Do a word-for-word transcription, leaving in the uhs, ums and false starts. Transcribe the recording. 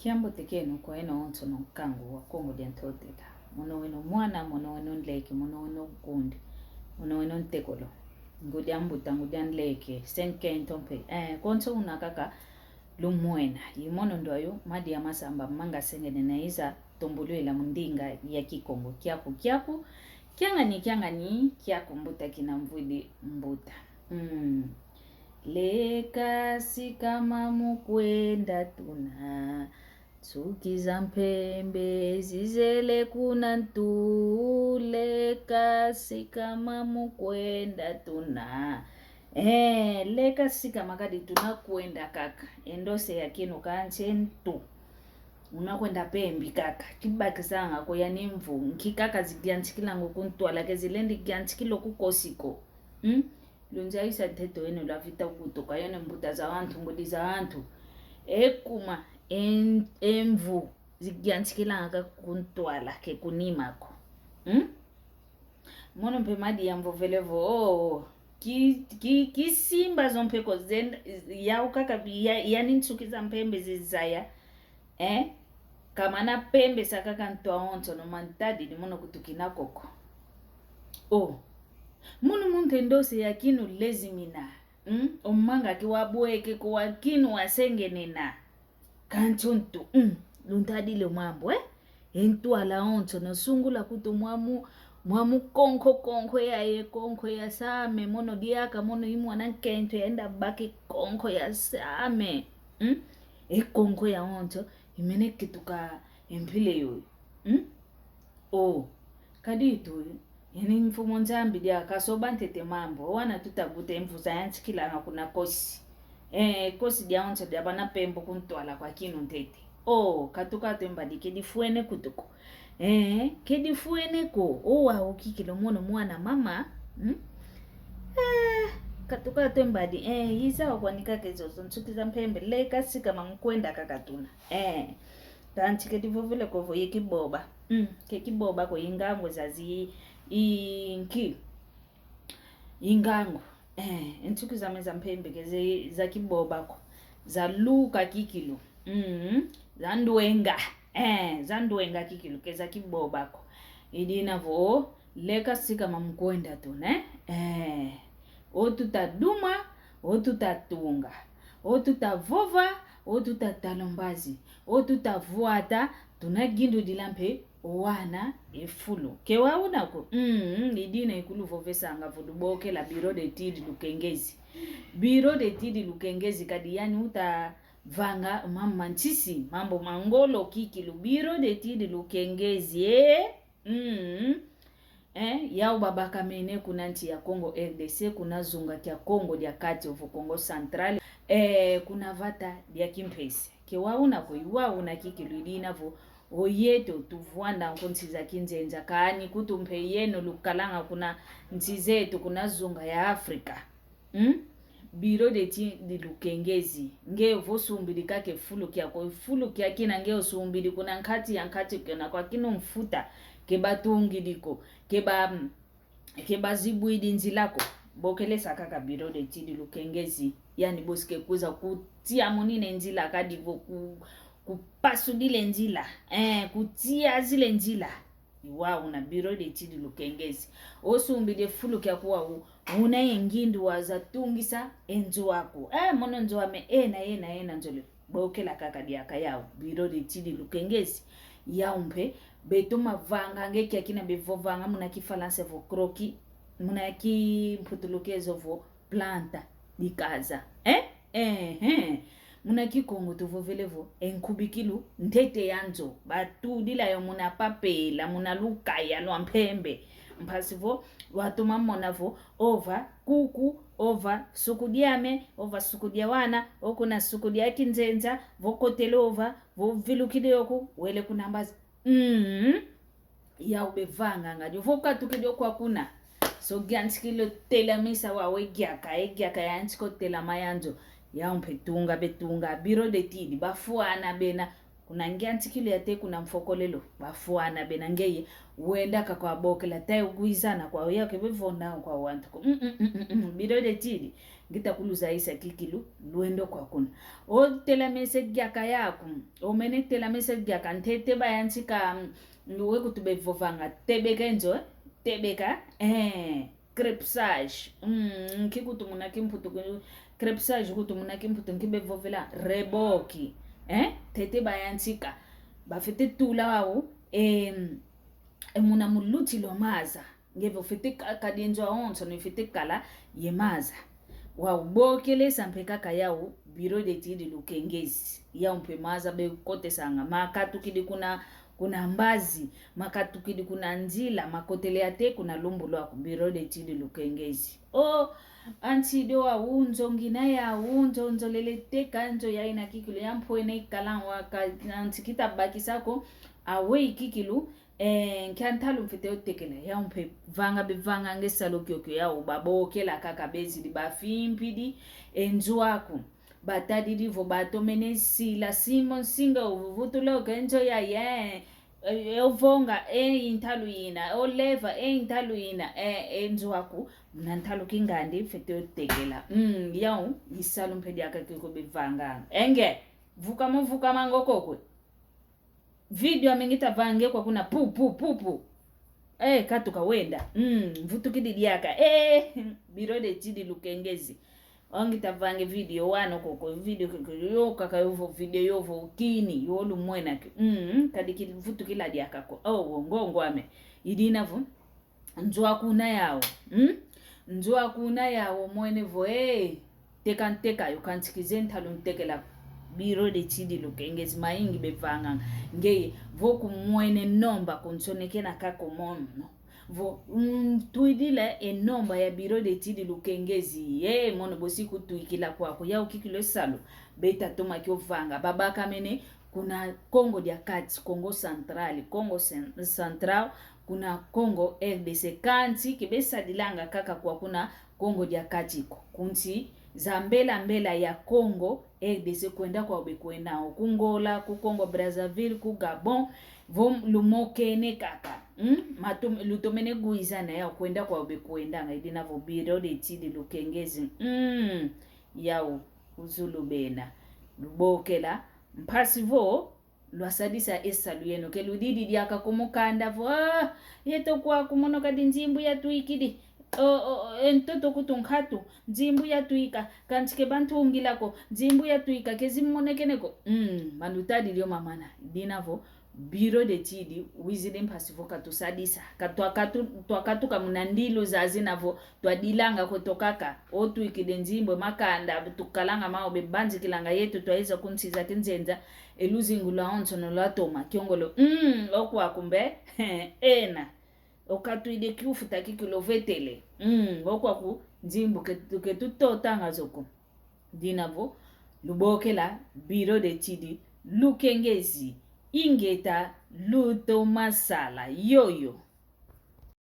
Kiambote kieno kwa eno onso no nkangu wa Kongo dia Ntotela. Mono weno mwana, mono weno nleke, mono weno gundi, mono weno ntekolo. Ngudi a mbuta, ngudi a nleke, senkento mpe. Eh, konso una kaka lumwena. I mono ndo ayo, Madi ya Masamba, manga sengene na iza tumbulwila mu ndinga ya Kikongo. Kiaku, kiaku, kiangani, kiangani, kiaku mbuta kina mvwidi mbuta. Mm. Leka sikama mukwenda tuna. Nsuki za mpembe zizele kuna ntu, leka sikama mukwenda tuna. Eh, leka sikama kadi tuna kwenda kaka. Endo se ya kinu kansi e ntu. Una kwenda pembi kaka. Kibakisanga ko yani mvu. Nki kaka zigiantikilanga ku ntwala ke zilendi giantikila ku kosi ko. Hmm? Lunzayisa ntete wene lwavita kutuka, yone mbuta za wantu, ngudi za wantu. Ekuma, en-, e mvu, zigiantikilanga ku ntwala ke ku nima ko. Hmm? Mono mpe Madi yamvovele vo, oh, ki, ki, kisimba zo mpe ko zenda, yau kaka, ya, yani nsuki za mpembe zizaya. Eh? Kamana pembe sa kaka ntu awonso no mantadi ni mono kutukina koko. Oh. Munu muntu endo se ya kinu lezimina. Hmm? O manga ke wabweke ko wa kinu wasengenena. Kansi o ntu, hmm, luntadile o mambu, eh? E ntwala onso no sungula kutu mwamu, mwamu konko, konko ya ye, konko ya same, mono diaka, mono i mwana nkento yenda bake konko ya same. Hmm? E konko ya onso, imene kituka e mpila yoyo. Hmm? Oh, kadi itu, yani Mfumu Nzambi diaka soba ntete mambu, wana tutabuta e mvu zayantikilanga kuna kosi. Eh, kosi diawonso diabana pembo ku ntwala kwa kinu ntete. Oh, katuka twe mbadi ke difwene kutu ko. Eh, ke difwene ko, oh, wau kikilu mono mwana mama. Hmm? Eh, katuka twe mbadi, eh, iza wakwanika ke zozo, nsuki za mpembe, leka sikama mukwenda kaka tuna. Eh, Tanti ke divovele ko vo ye kiboba. Mm, ke kiboba ko, i ngangu zazi, i nki. I ngangu. Eh, e nsuki zame za mpembe ke ze-, za kiboba ko. Za luka kikilu. Mm, za ndwenga. Eh, za ndwenga kikilu ke za kiboba ko. I dina vo, leka sikama mukwenda tuna. Eh, o tutaduma, o tutatunga, o tutavova, o tutatala mbazi, o tutavwata, tuna gindudila mpe o wana e fulu. Ke wau una ko? Mm, i dina ikuluvovesanga vo lubokela Bureau d'Études Lukengezi. Bureau d'Études Lukengezi kadi yani utavanga mambu ma nsisi, mambu ma ngolo kikilu. Bureau d'Études Lukengezi, eh? Mm. Eh, yau babakamene kuna nsi ya Kongo R D C, kuna zunga kia Kongo dia Kati ovo Kongo Central, eh, kuna vata dia kimpese. Ke wau una ko? I wau una kikilu, i dina vo o yeto tuvwanda nko nsi za kinzenza, kani kutu mpe yeno lukalanga kuna nsi zeto, kuna zunga ya Afrika. Hmm? Bureau d'Études Lukengezi. Nge vo sumbidi kaka e fulu kiako, e fulu kia kina nge osumbidi kuna nkati ya nkati kiona kwa kinu mfuta, ke batungidi ko, ke ba, ke bazibwidi nzila ko. Bokelesa kaka Bureau d'Études Lukengezi. Yani bosi ke kwiza kutia munina e nzila kadi vo ku, kupasudila e nzila. Eh, kutiazila e nzila. I wau una Bureau d'Études Lukengezi. Osumbidi e fulu kiaku wau, una ye ngindu wa zatungisa e nzo aku. Eh, mono nzo ame ena, ena, ena nzole. Bokela kaka diaka yau, Bureau d'Études Lukengezi. Yau mpe, beto mavanga nge kia kina bevovanga muna Kifalansa vo croquis, muna Kimputulukezo vo planta de casa. Eh? Eh, eh. Muna Kikongo tuvovele vo, e nkubikilu, ntete ya nzo. Batudila yo muna papela, muna lukaya lwa mpembe. Mpasi vo, watoma mona vo, ova kuku, ova suku diame, ova suku dia wana, o kuna suku dia kinzenza, vo kotele ova, vo vilukidi oku, wele kuna mbazi. Mm. Yau bevanganga dio. Vo katukidi o kwa kuna. So giantikila o telamisa wau e giaka, e giaka yantika o telama ya nzo. Yau mpe tunga betunga, Bureau d'Études, bafwana bena, Kuna ngia nsikilu ya te kuna mfokolelo, bafwana bena ngeye, wenda kaka wabokela, ta yo kwizana kwa, ya ke bevonda kwa wantu ko. Mm, mm, mm, mm, mm. Bureau d'études, ngita kuluzayisa kikilu, lwendo kwa kuna. O telamese diaka yaku, o mene telamese diaka, ntete bayantika, mm, we kutu bevovanga, tebeka e nzo, eh? Tebeka, eh. Crépissage. Mm, nki kutu muna kimputu, crépissage kutu muna kimputu, nki bevovela, reboki. Eh? Ntete bayantika. Bafwete tula wau, em, e muna muluti lwa maza. Nge vo fwete ka-, kadi e nzo awonso, ne fwete kala ye maza. Wau bokele sa mpe kaka yau, Bureau d'études lukengezi. Yau mpe maza bekotesanga. Makatukidi kuna kuna mbazi, makatukidi kuna nzila, makotele ate kuna lumbu lwaku, Bureau d'études lukengezi. O, antido wau nzo ngina yau, nzo, nzo lele teka, nzo yaina kikilu, ya mpwene ikala waka, antikita bakisa ko, aweyi kikilu, eh, nkia ntalu mfwete otekela, yau mpe vanga bevanganga e salu kiokio yau, babokela kaka bezidi bafimpidi e nzo aku. Batadidi vo batomene sila, Simon, singa uvutula oke nzo yayi, e, e ovonga, e intalu ina, e oleva, e intalu ina, e, e nzo aku, muna ntalu kingandi, fwete otekela. Mm, yau, i salu mpe diaka kiko bevanganga. Enge, vukama, vukama ngo koko. Video ame ngita vanga kwa kuna pu, pu, pu, pu. Eh, katuka wenda. Mm, mvutukidi diaka. Eh, Bureau d'études lukengezi. O ngita vanga video wano koko, video koko, yo kaka yovo, video yovo kini, yo lumwena ki. Mm, kadi kivutukila diaka ko. O, wo, ngo, ngo ame. I dina vo. Nzo aku una yau. Hmm? Nzo aku una yau, mwene vo, eh, teka nteka yo kantikize ntalu ntekela. Bureau d'études lukengezi, mayingi bevanganga. Ngeye, vo kumwene nomba kunsonekena kaka mono. Vo, mm, twidila e nomba ya Bureau d'études lukengezi. Eh, mono bosi kutwikila kwaku, yau kikilu e salu. Beta toma kio vanga. Babakamene, kuna Kongo dia Kati, Kongo Central, Kongo Cen-, Central, kuna Kongo R D C, kansi ke besadilanga kaka kwa kuna Kongo dia Kati ko. Kunsi za mbela mbela ya Kongo R D C kwenda kwa bekwenda, ku Ngola, ku Congo Brazzaville, ku Gabon, vo lumokene kaka. Hmm? Matum-, lutomene gwizana yau kwenda kwa bekwendanga, i dina vo Bureau d'études lukengezi. Hmm. Yau, uzulu bena. Lubokela, mpasi vo, lwasadisa e salu yeno, ke ludidi diaka ku mukanda vo, ah, yeto kwaku mono kadi nzimbu yatwikidi. O, o, o, e ntoto kutu nkatu, nzimbu yatwika, kansi ke bantungila ko, nzimbu yatwika, ke zimonekene ko. Mm, malutadidi o mamana, dina vo, Bureau d'études, wizidi mpasi vo katusadisa. Ka twakatu-, twakatuka muna ndilu zazina vo, twadilanga kweto kaka, o twikidi nzimbu, makanda, tukalanga mau, bebanzikilanga yeto, twaiza ku nsi za kinzenza, e luzingu lwawonsono lwatoma, kiongolo, mm, o kwaku mbe, ena. O katwidi kiufu ta kikilu vetele. Mm, o kwaku nzimbu ke-, ke tutotanga zo ko. Dina vo, lubokela, Bureau d'études, lukengezi, ingeta, lutoma sala, yoyo.